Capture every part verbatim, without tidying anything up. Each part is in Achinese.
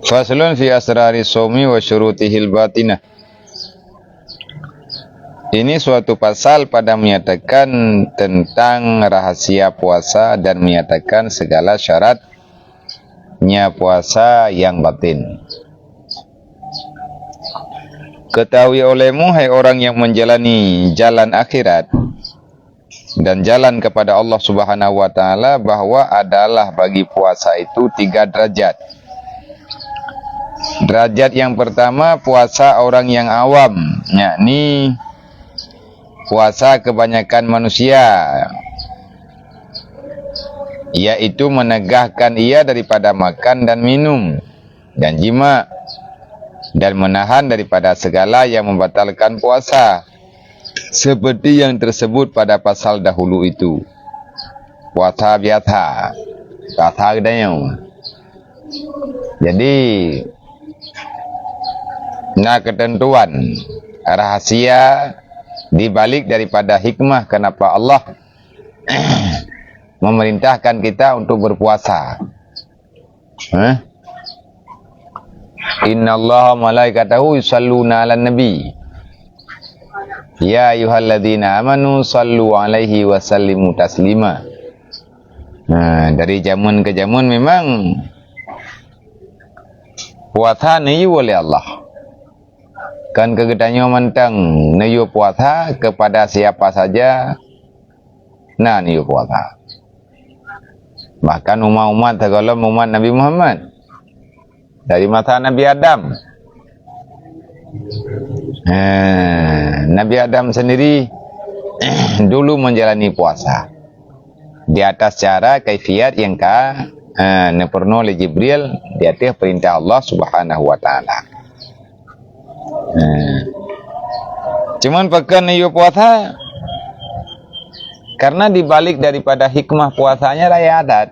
Faslun fi asrari shaumi wa syurutihil batinah. Ini suatu pasal pada menyatakan tentang rahasia puasa dan menyatakan segala syaratnya puasa yang batin. Ketahui olehmu, hai orang yang menjalani jalan akhirat dan jalan kepada Allah Subhanahu wa Ta'ala, bahwa adalah bagi puasa itu tiga derajat. Derajat yang pertama, puasa orang yang awam, yakni puasa kebanyakan manusia, yaitu menegahkan ia daripada makan dan minum dan jima, dan menahan daripada segala yang membatalkan puasa, seperti yang tersebut pada pasal dahulu itu. Puasa biasa, puasa geutanyoe. Jadi, na ketentuan rahasia di balik daripada hikmah kenapa Allah memerintahkan kita untuk berpuasa. Hah? Innallaha malaikatahu yusalluna 'alan nabi. Ya ayyuhalladzina amanu sallu 'alaihi wa sallimu taslima. Nah, dari zaman ke zaman memang puasa neuyue oleh Allah. Kan keu geutanyoe mantong neuyue puasa kepada siapa saja na neuyue puasa. Bahkan umat-umat sigohlom umat Nabi Muhammad. Dari masa Nabi Adam. Eh, Nabi Adam sendiri dulu menjalani puasa di atas cara kaifiat yang ka, eh, neupeurunoe lé Jibril di ateueh perintah Allah Subhanahu wa Ta'ala. Eh. Cuman pakon neuyue puasa, karena di balik daripada hikmah puasanya raya adat.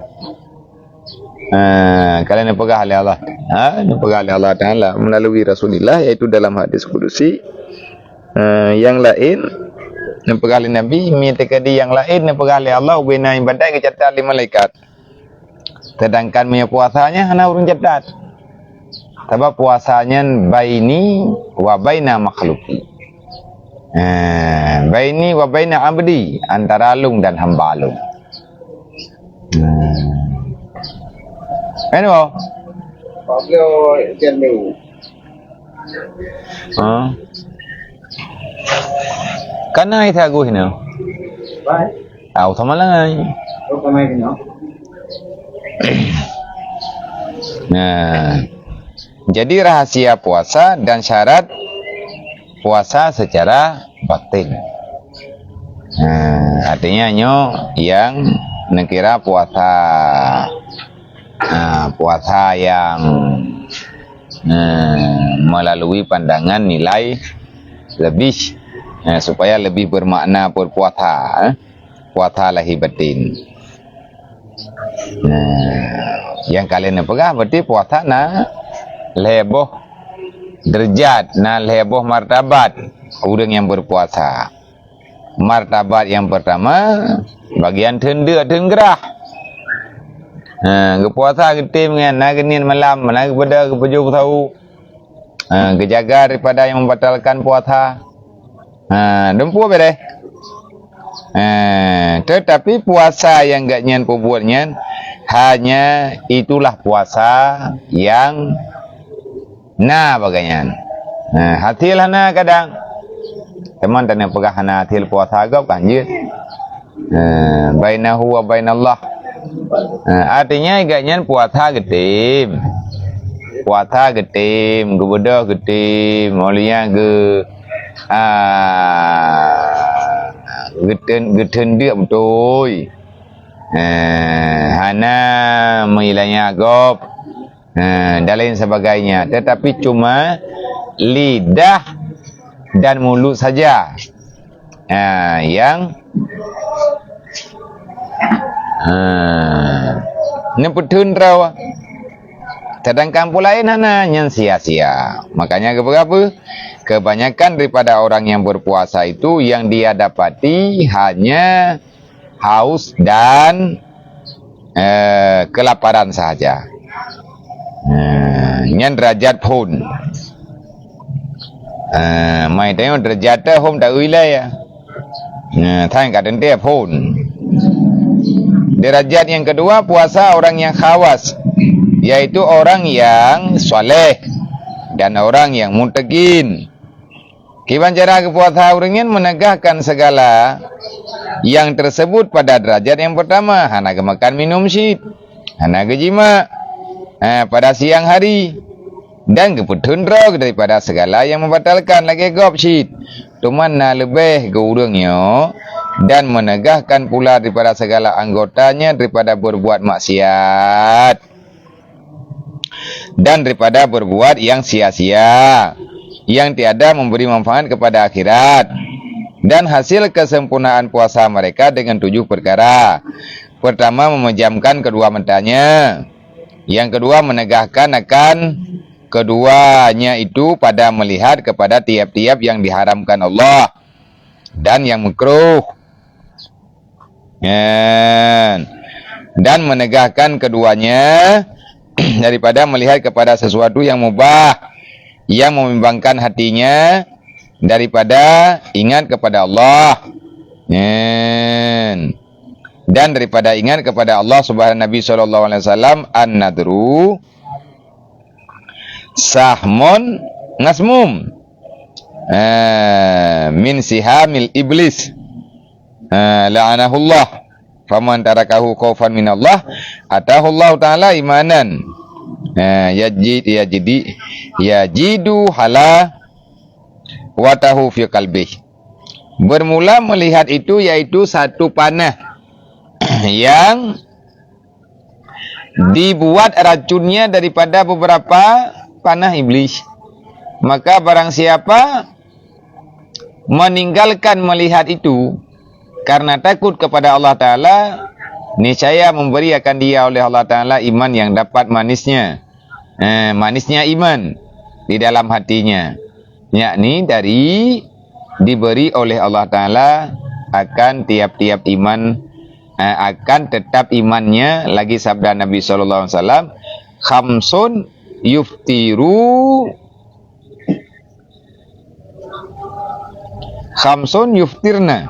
Ha, kalau neupeugah oleh Allah. Ha, neupeugah oleh Allah Ta'ala melalui Rasulullah, yaitu dalam hadis kudusi, eh, yang lain, neupeugah oleh Nabi, meuitikadi yang lain, neupeugah oleh Allah, ubena ibadat geucatat lé malaikat. Sedangkan meunyoe puasa nyan hana ureuëng catat. Sabab puasa nyan baini wa baina makhluki. Eh, baini wa baina abdi, antara lôn dan hamba lôn. Hmm. Kan, Bo? Pak Beliau Jan Lewu. Ha? Kana ai sagoe nyoe? Baik. Au sama lain. Oh, sama ini, no? Nah, jadi rahasia puasa dan syarat puasa secara batin. Nah, artinya nyoe yang neukira puasa, nah, puasa yang, nah, melalui pandangan nilai lebih, nah, supaya lebih bermakna berpuasa, eh, puasa lahir batin. Nah, nyang ka lheueh neupeugah berarti puasa na lhée boh derajat, na lhée boh martabat ureuëng nyang berpuasa. Martabat nyang pertama, bagian theun deuk theun grah. Ha, geupuasa geutem nyan, na geuniet malam, na geubeudôh geupeujôh sahu. Ha, geujaga daripada nyang membatalkan puasa. Ha, dumpeue beureh. Ha, tetapi puasa nyang gobnyan peubuet nyan hanya itulah puasa nyang na bagai nyan. Ha, hasil hana kadang. Teuma tanyoe peugah hana hasil puasa gob kan jeuet. Ha, bainahu wa bainallah. Ha, artinya gobnyan puasa geutem. Puasa geutem, geubeudôh geutem, óh lheueh nyan geu-, ah, geuteun-, geuteun deuk beutôi. Ha, hana meuilanya gob. Ha, dan lain sebagainya. Tetapi cuma lidah dan mulut saja. Ha, yang, ha, neupeutheun droe. Sedangkan peue laén hana, nyan sia-sia. Makanya geupeugah peue? Kebanyakan daripada orang yang berpuasa itu yang dia dapati hanya haus dan, eh, kelaparan sahaja. Ha, nyan deurajat phon. Ha, mai tanyoe deurajat teuh hom taeu ilée, ya. Nah, tan ka teuntée phon. Derajat nyang keudua, puasa orang nyang khawas, yaitu orang nyang saleh dan orang nyang muttaqin. Kiban cara geupuasa ureuëng nyan meunegahkan segala nyang tersebut pada derajat nyang pertama, hana geumakan minum cit, hana geujima, eh, pada siang hari, dan geupeutheun droe daripada segala nyang membatalkan lagée gob cit. Teuma na leubeh geu ureuëng nyoe, dan menegahkan pula daripada segala anggotanya daripada berbuat maksiat, dan daripada berbuat yang sia-sia, yang tiada memberi manfaat kepada akhirat. Dan hasil kesempurnaan puasa mereka dengan tujuh perkara. Pertama, memejamkan kedua matanya. Yang kedua, menegahkan akan keduanya itu pada melihat kepada tiap-tiap yang diharamkan Allah dan yang makruh. Nyan. Dan menegahkan keduanya daripada melihat kepada sesuatu yang mubah, yang membimbangkan hatinya daripada ingat kepada Allah. Nyan. Dan daripada ingat kepada Allah Subhanahu, Nabi sallallahu alaihi wasallam, an-nadru sahmun masmum, eh, min sihamil iblis, eh, la'anahullah. Faman tarakahu khaufan minallah, atahullahu ta'ala imanan, eh, yajid-, yajidi-, yajidu halawatahu fi qalbih. Bermula melihat itu, yaitu satu panah yang dibuat racunnya daripada beberapa panah iblis. Maka barang siapa meninggalkan melihat itu karena takut kepada Allah Ta'ala, niscaya memberi akan dia oleh Allah Ta'ala iman yang dapat manisnya, eh, manisnya iman di dalam hatinya, yakni dari diberi oleh Allah Ta'ala akan tiap-tiap iman, eh, akan tetap imannya. Lagi sabda Nabi sallallahu alaihi wasallam, "Khamsun yuftiru, khamsun yuftirna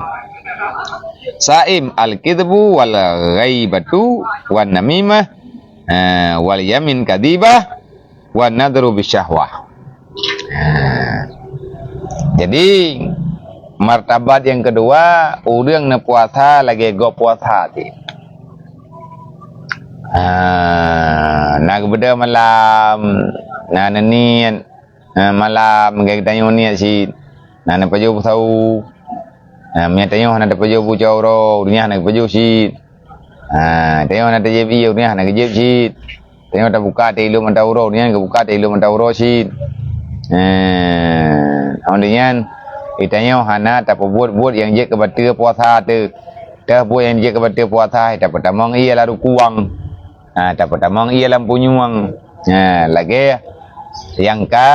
saim, al-kidbu wal ghaibatu wan namimah, eh, wal yamin kadibah, wan nadru bisyahwah." Nah, jadi martabat nyang keudua, ureuëng neupuasa lagée gob puasa cit. Ah, na geubeudôh malam, na neuniet, ah, malam lagée geutanyoe niet cit. Na neupajoh beusawu. Ah, meunyo tanyoe hana tapajoh bucau uroe, ureuëng nyan hana geupajoh cit. Ha, tanyoe hana tajieb ié, ureuëng nyan hana geujieb cit. Tanyoe tabuka teuh ilop mata uroe, ureuëng nyan geubuka teuh ilop mata uroe cit. Ha, 'oh lheueh nyan, geutanyoe hana tapeubuet buet nyang jeuet keu bateue puasa teuh. Teuh buet nyang jeuet keu bateue puasa, tapeutamong ié lam rukueng. Ha, tapeutamong ié lam punyueng. Ha, lagée nyang ka,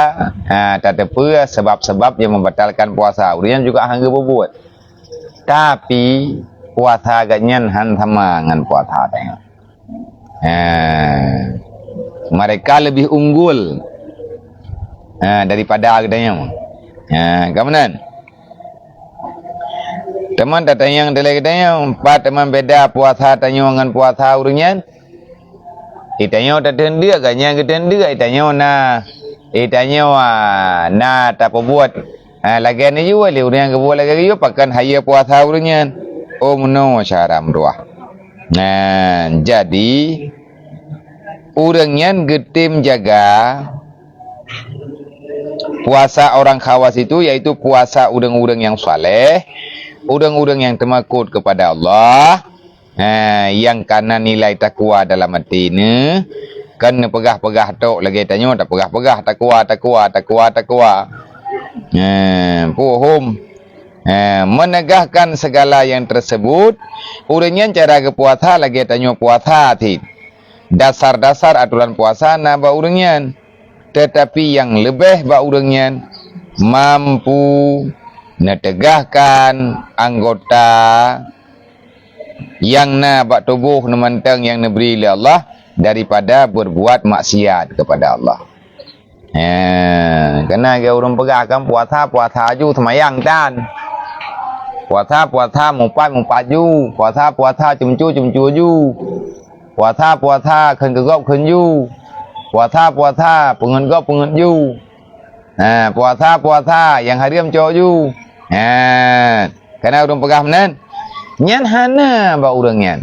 ha, tateupeue sabab-sabab nyang membatalkan puasa. Ureuëng nyan juga hana geupeubuet. Tapi, puasa geuhnyan han sama ngon puasa tanyoe. Ha, mereka lebih unggul, ha, daripada geutanyoe. Ha, ka meunan. Teuma tatanyong dilée geutanyoe, pat teuma beda puasa tanyoe ngon puasa ureuëng nyan? Geutanyoe tateuntée, geuhnyan geuteuntée, geutanyoe na, geutanyoe, ah, na tapeubuet, ah, lagée neujua lé ureuëng nyang geubuet lagée geuyue, pakon hayeue puasa ureuëng nyan? Oh, meunoe cara meutuah. Nah, jadi, ureuëng nyan geutem jaga puasa orang khawas itu, yaitu puasa ureuëng-ureuëng nyang saleh, ureuëng-ureuëng nyang teumakot kepada Allah, ha, nyang kana nilai takwa dalam até neuh, kon neupeugah-peugah tok lagée tanyoe tapeugah-peugah takwa, takwa, takwa, takwa. Ha, puhom. Ha, menegahkan segala yang tersebut, ureuëng nyan cara geupuasa lagée tanyoe puasa cit. Dasar-dasar atoran puasa na bak ureuëng nyan. Teutapi nyang leubeh bak ureuëng nyan mampu neuteugahkan anggota nyang na bak tuboh neumantong nyang neubri lé Allah daripada berbuat maksiat kepada Allah. Eh, kena ke ureuëng peugah kan puasa, puasa aju seumayang tan. Puasa, puasa mupat, mupat ju. Puasa, puasa cumcu, cumcu ju. Puasa, puasa kheun keu gob kheun ju. Puasa, puasa peungeut gob peungeut ju. Ha, puasa, puasa nyang hareuem cok ju. Ha, kena ureuëng peugah meunan. Nyan hana bak ureuëng nyan.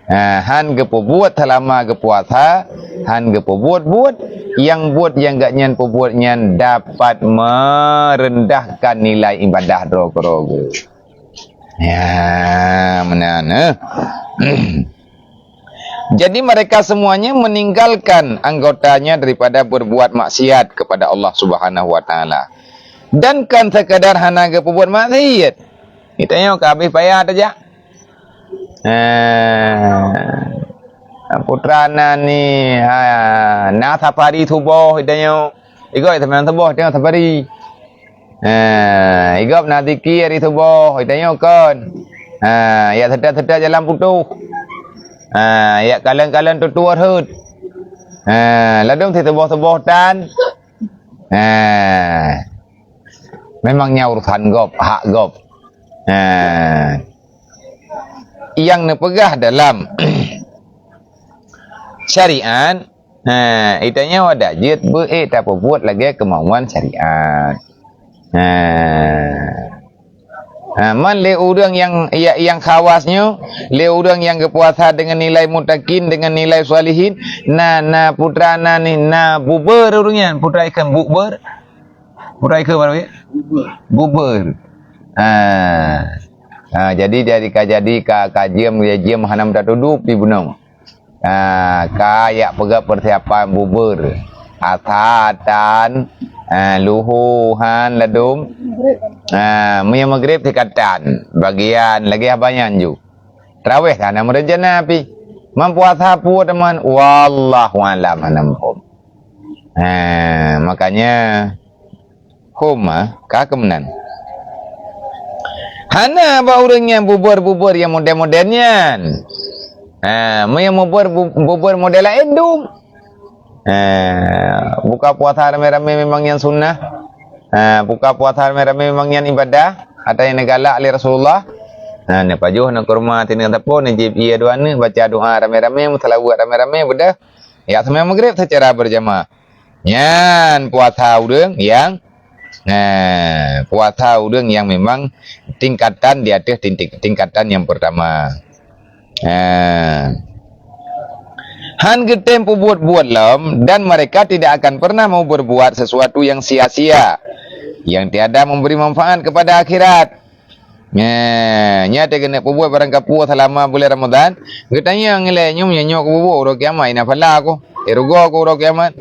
Ha, han geupeubuet selama geupuasa, han geupeubuet buet, nyang buet nyang gak nyan peubuet nyan dapat merendahkan nilai ibadah droe keudroe geuh. Ya, meunan, eh. Jadi mereka semuanya meninggalkan anggotanya daripada berbuat maksiat kepada Allah Subhanahu wa taala. Dan kan sekadar hana geupeubuet maksiat. Kita nyoe ka habéh payah tajak. Eh, putra na ni, ha, na safari suboh tanyoe. Igob teuma suboh tanyoe safari. Eh, igob na zikir hari suboh tanyoe kon. Ha, yak seutôt-seutôt jalan putôh. Ha, yak kalon-kalon tutoe rhot. Ha, ladôm si suboh-suboh tan. Ha. Memang nyan urusan gob, hak gob. Ha. Nyang neupeugah dalam syariat, ha, itanyoe adak jeuet beu-ék tapeubuet lagée keumauan syariat. Ha. Ha, man lé ureuëng nyang, ya, nyang khawas nyoe, lé ureuëng nyang geupuasa deungon nilai mutakin, deungon nilai salihin, na, na putra na ni, na buber ureuëng nyan, putra ikheun buber. Burai keu baru ya? Bubur. Ha. Ha, jadi, jadi ka jadi ka, ka jeuem, ya jeuem hana meutatudub di bunoe. Ha, ka yak peugah persiapan bubur. Asa tan, ha, luhu han ladum. Ha, meunyoe maghrib sikatan. Bagian lagée haba nyan ju. Tarawih hana meurencana pi. Man puasa peue teuma, wallahu alam hana muphom. Ha, makanya Homa ka keu meunan. Hana bak ureuëng nyang bubur-bubur nyang modern-modern nyan. Ha, meunyoe bubur, bu-, bubur model laén dum. Ha, buka puasa ramé-ramé memang nyan sunnah. Ha, buka puasa ramé-ramé memang nyan ibadah. Ata nyang neugalak lé Rasulullah. Ha, neupajoh, neukurma, tineuk sapo, neujép ié dua neuk, baca doa ramé-ramé, meusalaweuet ramé-ramé, beudôh. Ya, seumayang maghrib secara berjamaah. Nyan puasa ureuëng nyang, nah, puasa ureuëng nyang memang tingkatan di ateueh ting-, ting-, tingkatan nyang pertama. Nah. Han geutem peubuet-buet lom, dan mereka tidak akan pernah mau berbuat sesuatu yang sia-sia, yang tiada memberi manfaat kepada akhirat. Nyan, nyan teuh keuneuk peubuet barang kapue seulama bulan Ramadhan. Geutanyong ilée nyoe, nyoe, nyoe keu peubuet uroe kiamat, ina phala ku, irugoe ku uroe kiamat.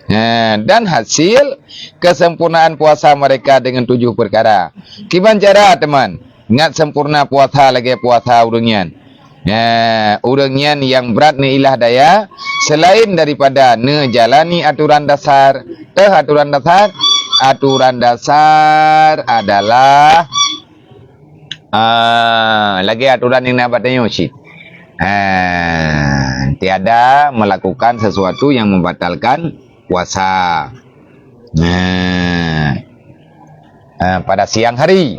Nyan, dan hasil kesempurnaan puasa mereka dengan tujuh perkara. Kiban cara, teman, ngat sempurna puasa lagée puasa ureuëng nyan. Nyan, ureuëng nyan nyang brat neuilah daya, selain daripada neujalani aturan dasar. Teuh aturan dasar? Aturan dasar adalah Ah, lagée aturan nyang na bak tanyoe cit. Ah, tiada melakukan sesuatu yang membatalkan puasa. Nah. Ah, pada siang hari.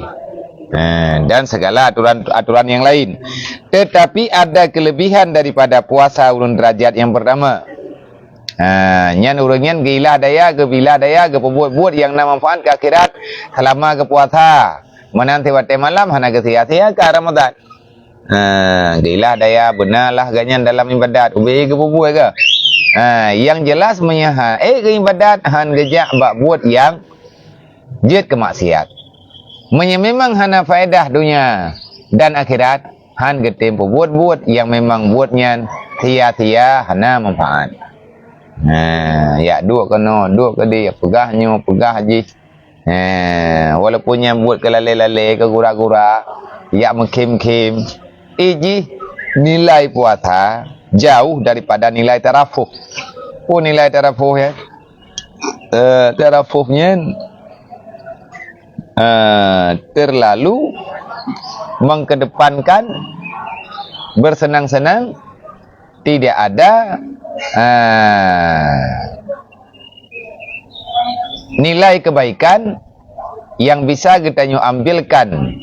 Ah, dan segala aturan-aturan yang lain. Tetapi ada kelebihan daripada puasa ureuëng derajat yang pertama. Ha, nyan ureuëng nyan geuilah daya, geubilah daya, geupeubuet-buet nyang na manfaat keu akhirat selama geupuasa. Meunan siwatée malam hana geusia-sia ka Ramadhan. Ha, geuilah daya beuna lah geuh nyan dalam ibadat, ubé geupeubuet geuh. Ha, nyang jelas meunyoe han ék geuibadat, han geujak bak buet nyang jeuet keu maksiat. Meunyoe memang hana faedah donya dan akhirat, han geutem peubuet-buet nyang memang buet nyan sia-sia, hana manfaat. Nah, yak duek keunoe, duek keudeh, peugah nyoe, peugah jih. Nah, walaupun nyan buet keu lalée-lalée, keu gura-gura, yak meukhém-khém, eh, jih nilai puasa jauh daripada nilai tarafuh. Peue nilai tarafuh, ya? Eh, tarafuh nyan, eh, terlalu mengkedepankan bersenang-senang tidak ada, ah, nilai kebaikan yang bisa geutanyoe ambilkan,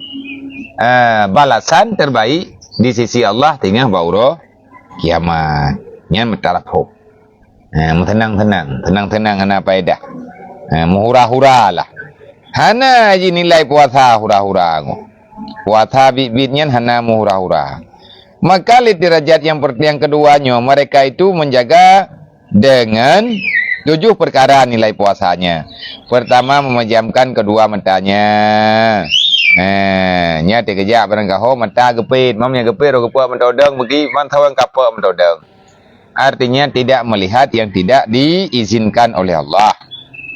ah, balasan terbaik di sisi Allah teungoh bak uroe kiamat. Nyan meutarahub. Ha, meuteunang-teunang, teunang-teunang hana paedah. Ha, meuhura-hura lah. Hana jinilai puasa hura-hura ngon. Puasa biet-biet nyan hana meuhura-hura. Maka lé derajat yang per-, yang kedua nyoe, mereka itu menjaga dengan tujuh perkara nilai puasanya. Pertama, memejamkan kedua matanya. Nah, nya teukeujak barangkaho mata geupet, mam nyang geupet roh geupeuet meuto dong beugi, man sawang kapeuet meuto dong. Artinya tidak melihat yang tidak diizinkan oleh Allah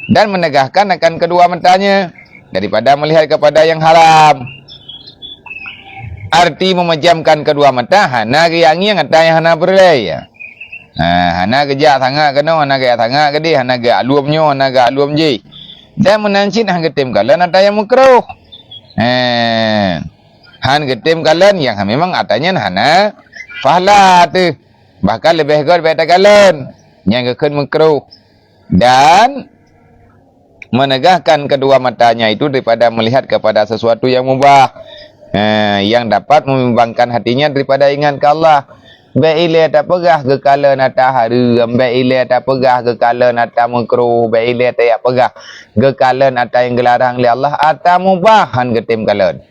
dan menegahkan akan kedua matanya daripada melihat kepada yang haram. Arti memejamkan kedua mata, hana geuyak ngieng ata nyang hana peureulée. Ha, hana geujak sangat keunoe, hana geujak sangat keudeh, hana geujak lom nyoe, hana geujak lom jih. Dan meunan cit hana geutem kalon ata nyang meukruh. Ha, hana geutem kalon nyang memang ata nyan hana pahala teuh. Bahkan leubeh göt bèk takalon nyang geukheun meukruh. Dan menegahkan kedua matanya itu daripada melihat kepada sesuatu yang mubah, eh, yang dapat membimbangkan hatinya daripada ingat ke Allah. Bèk ilée tapeugah geukalon ata hareuem, bèk ilée tapeugah geukalon ata meukruh, bèk ilée tapeugah geukalon ata nyang geularang lé Allah, ata mubah hán geutem kalon.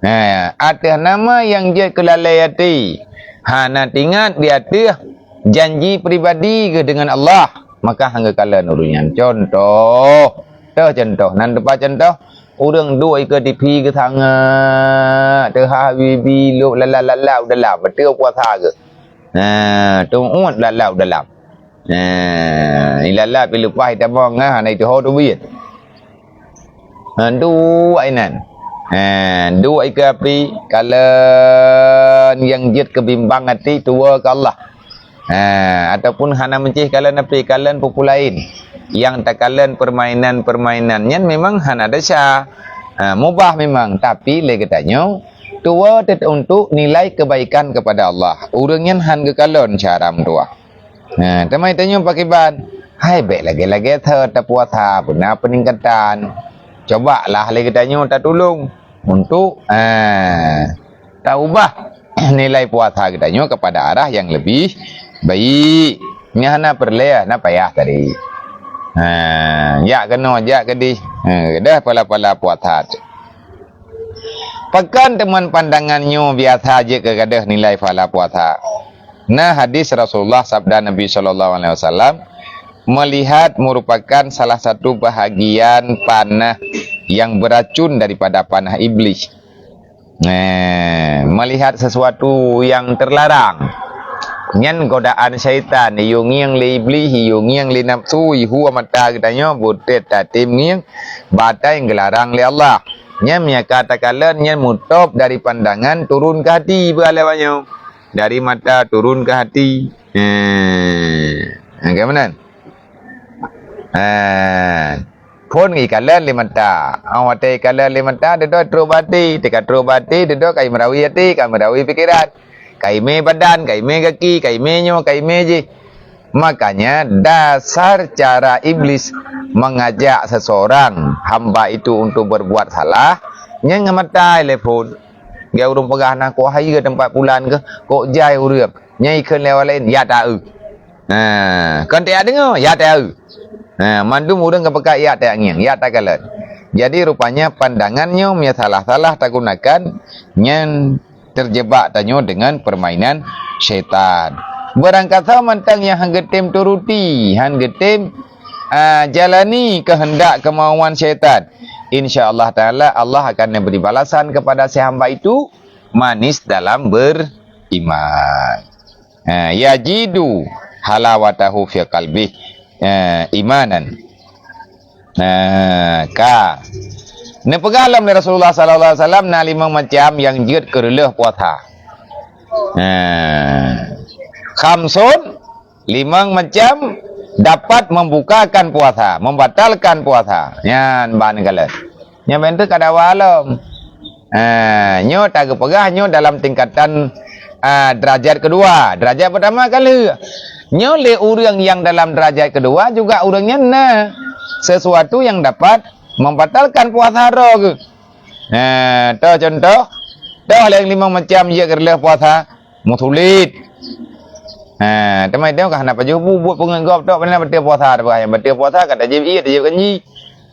Nah, ateueh nama nyang jeuet keu lalé até, hana teuingat di ateueh janji pribadi geuh deungon Allah, maka hana geukalon ureuëng nyan. Cuntoh, toh cuntoh, nan teumpat cuntoh, ureuëng duek ikeue T V geusangat, teuha bibi lok lalap-lalap u dalam, beutôi puasa geuh. Nah, teuuet lalap u dalam. Nah, ilalap ileupah itamong, nah, hana ituho teubiet. Ha, duek inan. Ha, duek ikeue api, kalon nyang jeuet keubimbang até tuwoe keu Allah. Ha, ataupun hana meucéh kalon api, kalon peue-peue laén. Nyang takalon peurmainan-peurmainan nyan memang hana desya. Ha, mubah memang, tapi lé geutanyoe tuwoe teuk untuk nilai kebaikan kepada Allah. Ureuëng nyan hán geukalon cara meutuwah. Ha, teuma tanyoe pakriban? Hai, bèk lagèe-lagèe that tapuasa, beuna peuningkatan. Cobalah lé geutanyoe tatulông untuk, ha, taubah nilai puasa geutanyoe kepada arah yang lebih baik. Nyan hana peureulée, hana payah tadi. Ha, jak keunoe, jak keudeh. Ha, gadôh pala-pala puasa. Pakon teuma pandangan nyoe biasa jeuet keu gadôh nilai pahala puasa? Na hadis Rasulullah, sabda Nabi sallallahu alaihi wasallam, melihat merupakan salah satu bahagian panah yang beracun daripada panah iblis. Eh, melihat sesuatu yang terlarang. Nyan godaan syaitan, iyue ngieng lé iblis, iyue ngieng lé nafsu, ihue mata geutanyoe, butet tatem ngieng, bak ata nyang geularang lé Allah. Nyan meunyo ka takalon, nyan mutôb dari pandangan turun keu hati, beualée banyoe. Dari mata turun keu hati. Eh, ka meunan? Eh, phon ikalon lé mata. Oh, watée ikalon lé mata, dudoe trok bak até. Teuka trok bak até, dudoe ka imeurawi até, ka imeurawi pikeran. Ka imé badan, ka imé gaki, ka imé nyoe, ka imé jih. Makanya, dasar cara iblis mengajak seseorang hamba itu untuk berbuat salah, nyan ngon mata ilée phon. Geu ureuëng peugah na kok hayeue teumpat pulan keuh, kok jai ureuëng. Nyan ikheun lé awak laén, ya taeu. Ha, kon tajak deungoe, ya taeu. Ha, mandum ureuëng geupeugah ya tajak ngieng, ya takalon. Jadi, rupanya pandangan nyoe meunyo salah-salah tagunakan, nyan terjebak tanyoe dengan permainan syaitan. Beurangkasoe mantong nyang hán geutem turuti, hán geutem, ah, jalani keuheundak keumauan syaitan. Insya Allah Taala, Allah akan memberi balasan kepada si hamba itu manis dalam beriman. Ha, yajidu halawatahu fi qalbih, ha, imanan. Ha, ka. Neupeugah lom lé Rasulullah sallallahu alaihi wasallam na limong macam nyang jeuet keu reuloh puasa. Ha. Khamsun, limong macam dapat membukakan puasa, membatalkan puasa. Nyan ban kalon. Nyan ban teuh ka dawa lom. Ha, nyoe tageupeugah nyoe dalam tingkatan ah, derajat kedua. Derajat pertama kan lheueh. Nyoe lé ureuëng nyang dalam derajat kedua juga ureuëng nyan na sesuatu yang dapat membatalkan puasa droe geuh. Nah, toh contoh, toh lé limong macam jeuet keu reuloh puasa, meusulet. Ha, teuma idong ka hana pajoh bu, buet peungeut gob tok, padahai bateue puasa, tapeugah nyan bateue puasa, ka tajép ié, tajép kanji.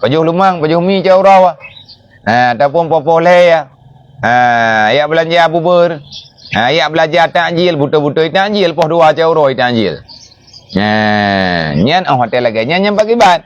Pajoh leumang, pajoh mi cot uroe. Ha, ataupun poh-poh lhèe, ya. Ha, jak beulanja bubur. Ha, jak beulanja takjil, beutôi-beutôi takjil, poh dua cot uroe takjil. Ha, nyan óh watèe lagèe nyan, nyan bak kiban.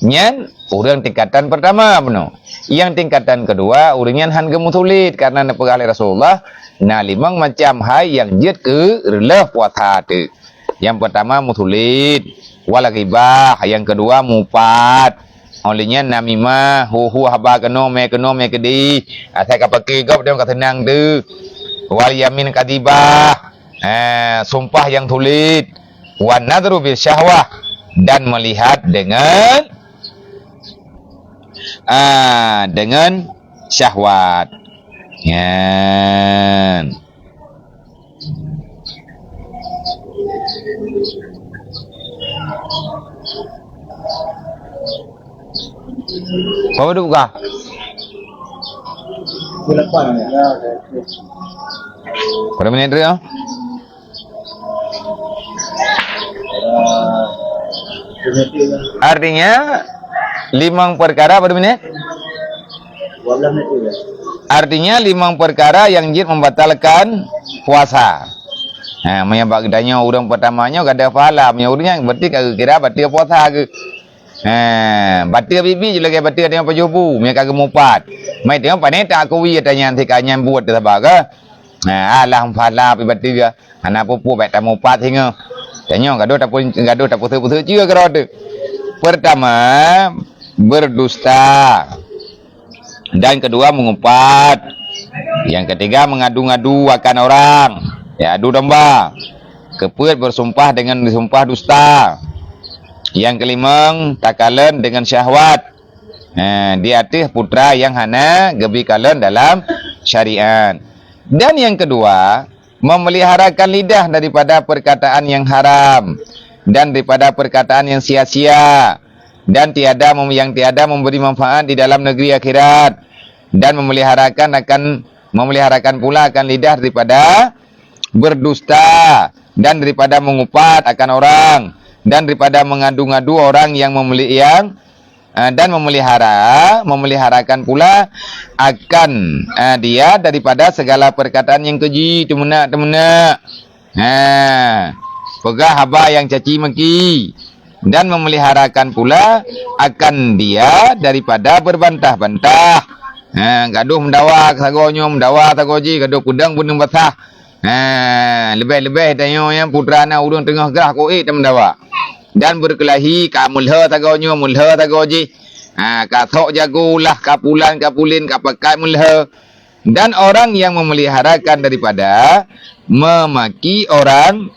Nyan ureuëng tingkatan pertama bunoe. Nyang tingkatan kedua, ureuëng nyan hán geumeusulet karena neupeugah lé Rasulullah, na limong macam hai nyang jeuet keu reuloh puasa teuk. Nyang pertama meusulet, wal ghibah, nyang kedua mupat. Óh lheueh nyan namimah, hu-hu haba keunoe mé keunoe mé keudeh. Asai ka paké gob dong ka seunang teuk. Wal yamin kadzibah. Eh, sumpah nyang sulet. Wan nadhru bil syahwah, dan melihat dengan, ah, dengan syahwat. Nyan. Berapa duduk kah? Berapa minit tu, ya? Artinya, limong perkara, berapa minit? Artinya, limong perkara nyang jeuet membatalkan puasa. Ha, meunyoe bak geutanyoe ureuëng pertama nyoe ka ada pahala, meunyoe ureuëng nyan berarti ka geukira bateue puasa geuh. Ha, bateue bibi jih lagèe bateue tanyoe pajoh bu, meunyoe ka geumupat. Mai tanyoe pane tak akui ata nyan sika nyan buet teuh saban kah? Ha, alah pahala pi bateue. Hana peue-peue bèk tamupat singoh. Tanyoe gadoh tapeu-, gadoh tapeuseuk-peuseuk ceue keudroe teuh. Pertama, berdusta. Dan kedua, mengupat. Yang ketiga, mengadu-ngadu akan orang. Ya, adu domba. Keupeuet bersumpah dengan bersumpah dusta. Yang kelimong, takalon dengan syahwat. Ha, di ateueh putra nyang hana geubri kalon dalam syariat. Dan yang kedua, memeliharakan lidah daripada perkataan yang haram dan daripada perkataan yang sia-sia dan tiada mem-, yang tiada memberi manfaat di dalam negeri akhirat, dan memeliharakan akan, memeliharakan pula akan lidah daripada berdusta dan daripada mengupat akan orang dan daripada mengadu-ngadu orang yang memeli-, yang Ah, dan memelihara, memeliharakan pula akan, ah, dia daripada segala perkataan nyang keji, teumeunak-teumeunak. Ha, peugah haba nyang caci maki, dan memeliharakan pula akan dia daripada berbantah-bantah. Ha, gadoh meudawa sagoe nyoe, meudawa sagoe jih, gadoh peudong beuneung basah. Ha, leubeh-leubeh tanyoe nyang putra na ureuëng teungoh grah koék tameudawa. Dan beukelahi ka meulhö sagoe nyoe, meulhö sagoe jih. Ha, ka sok jago lah, ka pulan, ka pulin, ka pakat meulhö. Dan orang yang memeliharakan daripada memaki orang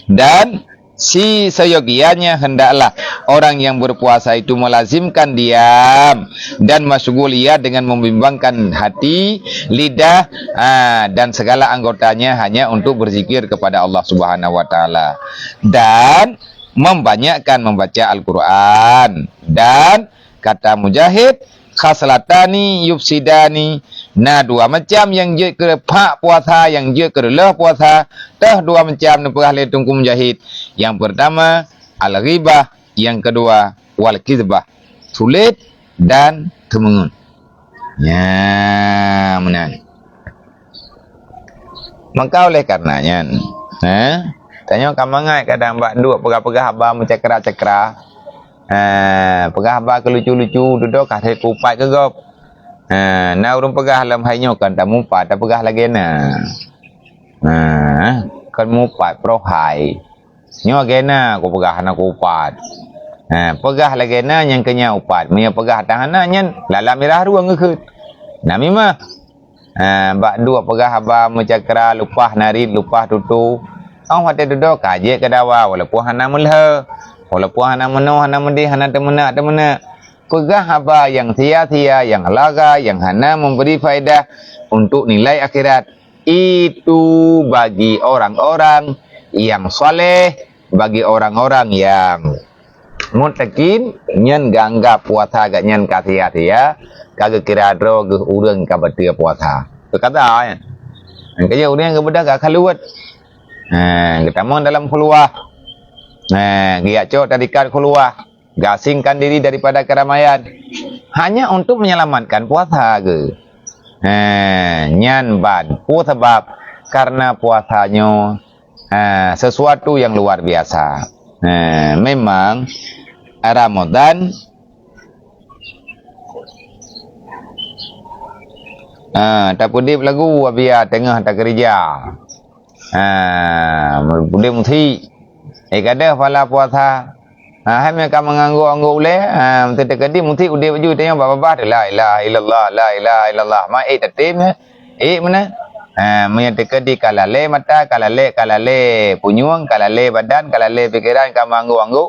dan si seyogianya hendaklah orang yang berpuasa itu melazimkan diam dan masyghul ia dengan membimbangkan hati, lidah, ha, dan segala anggotanya hanya untuk berzikir kepada Allah Subhanahu wa Taala dan membanyakkan membaca Al-Quran. Dan kata Mujahid, khaslatani yufsidani, na dua macam nyang jeuet keu phak puasa, nyang jeuet keu reuloh puasa, toh dua macam neupeugah lé Teungku Mujahid. Nyang pertama, al-ghibah, nyang kedua, wal-kizbah, sulet dan teumeungon. Nya, meunan. Maka oleh karena nyan, eh, tanyoe ka mangat kadang bak duek peugah-peugah haba meucakra-cakra. Eh, peugah haba keu lucu-lucu, dudoe ka sép upat keu gob. Eh, na ureuëng peugah lom hai nyoe kan tamupat, tapeugah lagée na. Nah, kan mupat, prohai. Nyoe lagée na kupeugah hana kuupat. Ha, peugah lagée na nyang keu nyan upat. Meunyoe peugah tan hana nyan, lalap mirah rueng geukheut. Namimah. Ha, bak duek peugah haba meucakra, lupah narit, lupah tutu. Óh watée dudoe ka jeuet keu dawa, walaupun hana meulhö, walaupun hana meunoe, hana meudeh, hana teumeunak-teumeunak. Peugah haba nyang sia-sia, nyang laga, nyang hana memberi faedah untuk nilai akhirat. Itu bagi orang-orang yang saleh, bagi orang-orang yang muttaqin, nyan geuanggap puasa geuh nyan ka sia-sia, ka geukira droe geuh ureuëng ka bateue puasa. Teuka that, ya. Nyang keujeuet ureuëng nyang geubeudôh ka khaluwat. Ha, geutamong dalam khulwah. Ha, geujak cok tarikat khulwah. Gasingkan diri daripada keramaian. Hanya untuk menyelamatkan puasa geuh. Ha, nyan ban. Peue sabab? Karena puasa nyoe, ha, sesuatu yang luar biasa. Ha, memang Ramadan, ha, tapeudeb lagu abia teungoh takeurija. Ha, udeb musik. Eh, ka deuh pahala puasa. Ha, hai meunyoe ka meunganggok-anggok ulée, ha, meuteuteukeudi musik udeb baju tanyoe bak babah tu, "La ilaha illallah, la ilaha illallah." Ma ék tatem, ék meunan. Ha, meunyoe teukeudi ka lalée mata, ka lalée, ka lalée punyueng, ka lalée badan, ka lalée pikeran, ka meunganggok-anggok,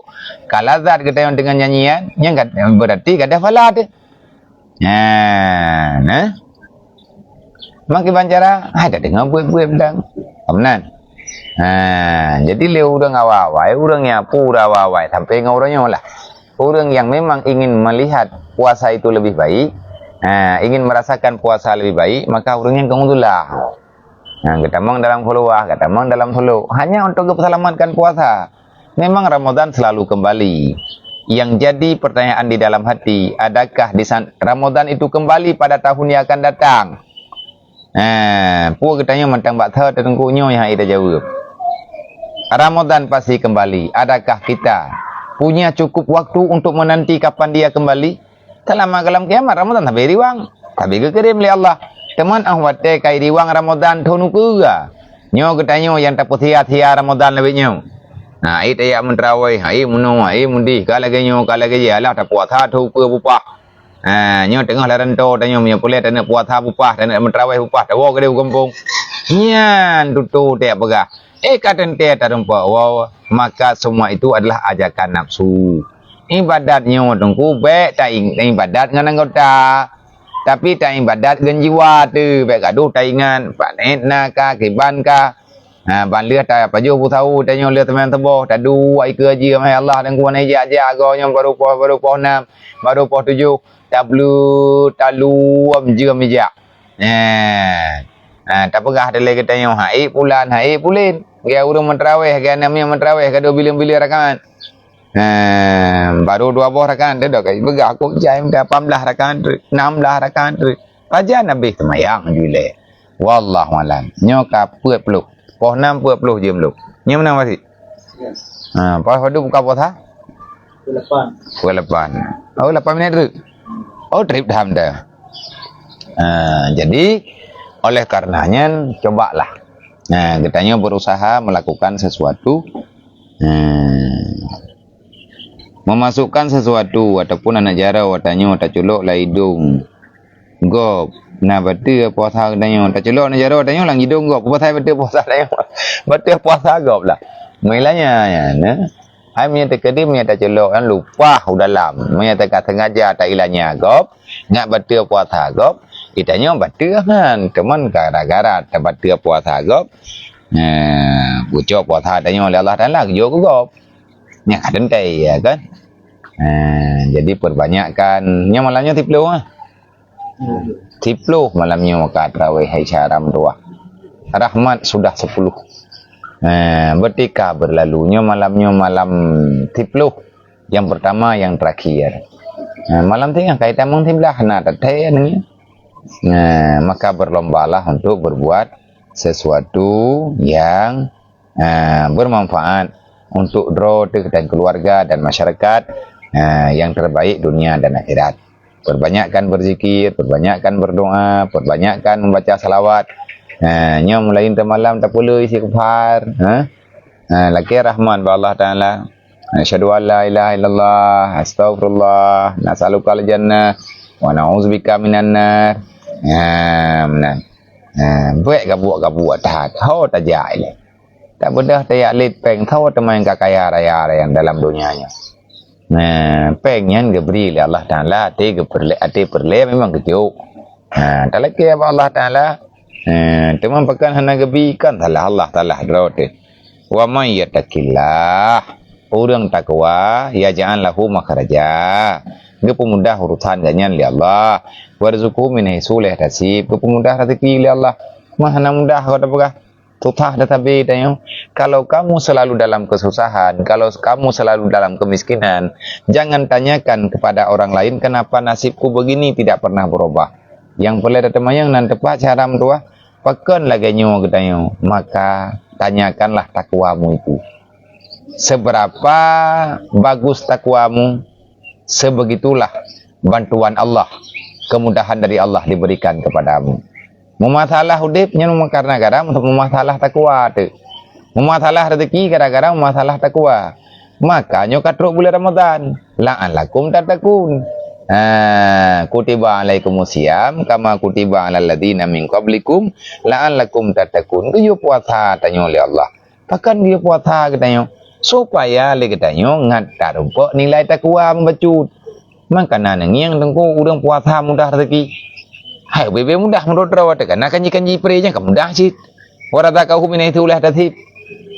ka lazat geutanyoe deungon nyanyian, nyan ka, berarti ka deuh pahala teuh. Ha, nah. Makiban cara, hai tadeungoe buet-buet mantong. Ka meunan. Ha, jadi lé ureuëng awai-awai, ureuëng nyang pura awai-awai sampai ngon uroe nyoe lah. Ureuëng yang memang ingin melihat puasa itu lebih baik, ha, ingin merasakan puasa lebih baik, maka ureuëng nyan keuntungan. Nah, geutamong dalam khulwah, geutamong dalam sulok. Hanya untuk geupeuselamatkan puasa. Memang Ramadan selalu kembali. Yang jadi pertanyaan di dalam hati, adakah di san-, Ramadan itu kembali pada tahun yang akan datang? Eh, peue geutanyoe mantong bak that teungku nyoe nyang hana jaweueb. Ramadan pasti kembali. Adakah kita punya cukup waktu untuk menanti kapan dia kembali? Seulama goh lam kiamat, Ramadan sabe riwang, sabe geukirém lé Allah. Teuma óh watée ka riwang Ramadan thon ukeue, nyoe geutanyoe nyang tapeusia-sia Ramadan lawét nyoe. Na, ék tajak meutrawéh, ék meunoe, ék meudeh, ka lagée nyoe, ka lagée jih, alah tapuasa thon ukeue bupah. Ha, nyoe teungoh lam rantô tanyoe, meunyoe peureulée taneuk puasa bupah, taneuk meutrawéh bupah, tawoe keudeh u gampông. Nyan tutoe tajak peugah. Eh, ka teuntée tarumpok woe, maka semua itu adalah ajakan nafsu. Ibadat nyoe teungku bék ta-, ibadat ngon anggota, tapi ta-, ibadat ngon jiwa teuh, bék gadoh taingat planet na ka, kiban ka. Ha, ban lheueh tapajoh beusahu tanyoe lheueh teumanyong suboh, taduek ikeue jeuem, hai Allah, dan kuwan jak-jak agoe nyoe baru poh, baru poh nam, baru poh tujoh, tableut, taluem jeuem ijak. Nah, ha, tapeugah dilée geutanyoe, "Hai pulan, hai pulen." Gaya ureuëng meutrawéh, gaya namiet meutrawéh, gadoh bileueng-bileueng rakaat. Nah, baru dua boh rakaat, teuh dok kai peugah, "Aku jai meuda lapan blah rakaat treuk, nam blah rakaat treuk." Pajan habéh seumayang ju ilée. Wallahu alam. Nyoe ka peuet ploh. Poh nam peuet ploh jeuem lom. Nyoe meunan masih. Ha, pas padu buka puasa? Pukul lapan. Pukul lapan. Oh, lapan minit tu. Oh, trip dah dah. Ha, jadi, oleh karenanya, cobalah. Nah, geutanyoe berusaha melakukan sesuatu. Nah, memasukkan sesuatu ataupun aneuk jaroe tanyoe taculok lam idong gob. Nah, bateue puasa geutanyoe. Taculok aneuk jaroe tanyoe lam idong gob. Peue pasai bateue puasa tanyoe? Bateue puasa gob lah. Meulanya, ya, nah. Hai meunyoe teukeudi meunyoe taculok nyan lupah u dalam. Meunyoe teuka sengaja tailanya gob, ngat bateue puasa gob, geutanyoe bateue nyan. Teuma gara-gara tabateue puasa gob, nah, geucok puasa tanyoe lé Allah Taala geujok keu gob. Nyan ka teuntée, ya kan? Nah, jadi perbanyakkan. Nyoe malam nyoe siploh ah. Siploh malam nyoe ka tarawéh Aisyah Ramtuah. Rahmat sudah sepuluh. Nah, berarti ka berlalu. Nyoe malam nyoe malam siploh. Yang pertama, yang terakhir. Nah, malam teuh nyang ka itamong siblah na tathée nyoe. Nah, maka berlombalah untuk berbuat sesuatu yang ha, bermanfaat untuk droe teuh dan keluarga dan masyarakat, ha, yang terbaik dunia dan akhirat. Perbanyakkan berzikir, perbanyakkan berdoa, perbanyakkan membaca salawat. Ha, nyoe mulai teumalam tapeuleueh istighfar, ha. Ha, lakée rahmat bak Allah Taala. Asyhadu an la ilaha illallah, astaghfirullah, nas'aluka al-jannah, wa na'udzubika minan nar. Ha, meunan. Ha, bék gabuek-gabuek that. Ho tajak ilée. Tak beudôh tajak lét péng, soe teuma nyang ka kaya raya nyang dalam donya nyoe. Nah, péng nyan geubri lé Allah Taala, até geupeureulée, até peureulée memang geujok. Nah, talakée bak Allah Taala, Eh, teuma pakon hana geubi, kon salah Allah, salah droe teuh. Wa may yattaqillah, ureuëng takwa, yaj'al lahu makhraja, geupeumudah urusan geuhnyan lé Allah. Warzuqhu min haitsu la yahtasib, geupeumudah rezeki lé Allah. Mah hana mudah, kata peugah. Susah dah sabe tanyoe. Kalau kamu selalu dalam kesusahan, kalau kamu selalu dalam kemiskinan, jangan tanyakan kepada orang lain, "Kenapa nasibku begini tidak pernah berubah?" Nyang peureulée tateumanyong nan teupeu cara meutuah, pakon lagée nyoe geutanyoe, maka tanyakanlah takwamu itu. Seberapa bagus takwamu, sebegitulah bantuan Allah, kemudahan dari Allah diberikan kepadamu. Meumasalah udeb nyan meukarna gara-gara meumasalah takwa teuh. Meumasalah rezeki gara-gara meumasalah takwa. Maka nyoe ka trok bulan Ramadan, la'allakum tattaqun. Ha, kutiba alaikumus siyam kama kutiba alal ladzina min qablikum la'allakum tattaqun. Geuyue puasa tanyoe lé Allah. Pakon geuyue puasa geutanyoe? Supaya lé geutanyoe ngat tarumpok nilai takwa meubacut. Maka na neungieng teungku ureuëng puasa mudah rezeki. Hai, bebe mudah meudroe-droe teuh, kana kanji-kanji pre nyan ka mudah cit. Wa razaqahu min haitsu la yahtasib.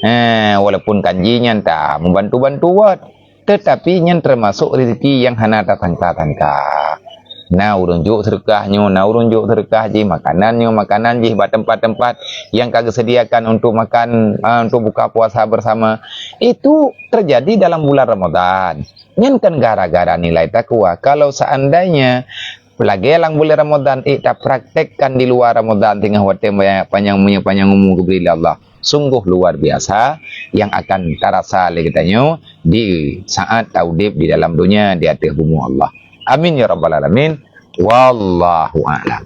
Eh, walaupun kanji nyan ta meubantu-bantu wat, tetapi nyan termasuk rezeki nyang hana tasangka-sangka. Na ureuëng jok seudeukah nyoe, na ureuëng jok seudeukah jih, makanan nyoe, makanan jih bak tempat-tempat nyang ka geusediakan untuk makan, ah, untuk buka puasa bersama. Itu terjadi dalam bulan Ramadan. Nyan kan gara-gara nilai takwa. Kalau seandainya lagée lam bulan Ramadan, eh, tapraktekkan di luar Ramadan, teungoh watée panyang, meunyoe panyang umu geubri lé Allah, sungguh luar biasa yang akan tarasa lé geutanyoe di saat taudeb di dalam dunia di ateueh bumoe Allah. Amin ya rabbal alamin. Wallahu a'lam.